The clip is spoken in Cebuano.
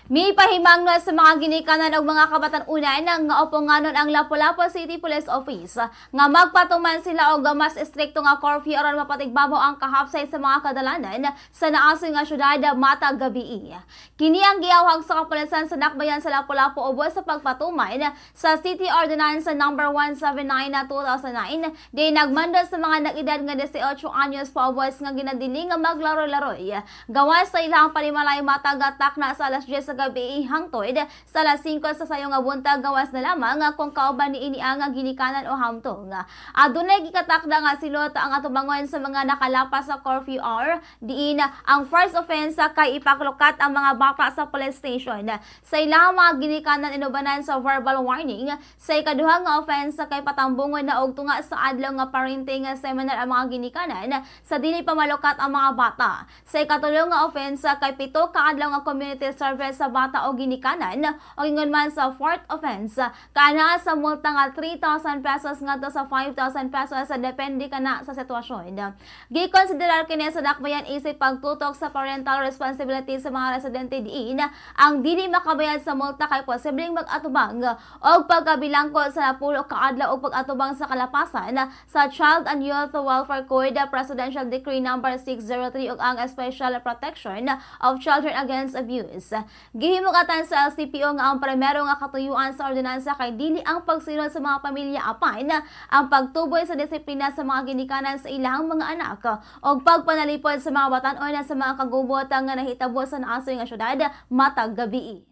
Mipahimangno sa mga ginikanan og mga kabatan-unan nga uponganon ang Lapu-Lapu City Police Office nga magpatuman sila og mas estrikto nga curfew aron mapatigbabaw ang kahapsay sa mga kadalanan sa naasoy nga syudad matag gabii. Kini ang giawhag sa kapulisan sa dakbayan sa Lapu-Lapu ubos sa pagpatuman sa City Ordinance number 179 na 2009 di nagmando sa mga nag-edad nga 18 anyos paubos nga ginadili nga maglaro-laroy gawas sa ilang panimalay matag takna sa alas 10 sa gabi hangtod sa alas 5 sa sayo nga buntag, gawas na lamang kung kauban niini ang ginikanan o hamtong. Adunay gikatakda nga silot ang atubangon sa mga nakalapas sa curfew hour, diin ang first offense kay ipaklukat ang mga bata sa police station sa ilang mga ginikanan inubanan sa verbal warning. Sa ikaduha nga offense kay patambungon na og tunga sa adlaw nga parenting seminar ang mga ginikanan sa dili pa malukat ang mga bata. Sa ikatulo nga offense kay 7 ka adlaw nga community service sa bata o ginikanan, o ingon man sa fourth offense kana sa multa nga 3,000 pesos ngadto sa 5,000 pesos, depende kana sa sitwasyon. Gikonsiderar kini sa dakbayan isip pagtutok sa parental responsibility sa mga residente, diin ang dili makabayad sa multa kay posibleng mag-atubang og pagkabilangko sa 10 ka adlaw og pag-atubang sa kalapasan sa Child and Youth Welfare Code, Presidential Decree number 603 ug ang Special Protection of Children Against Abuse. Gihimugatan sa LCPO nga ang primero nga katuyuan sa ordinansa kay dili ang pagsilot sa mga pamilya apan ang pagtuboy sa disiplina sa mga ginikanan sa ilang mga anak ug pagpanalipod sa mga batan-on sa mga kagubot nga nahitabo sa naasoy nga syudad matag gabii.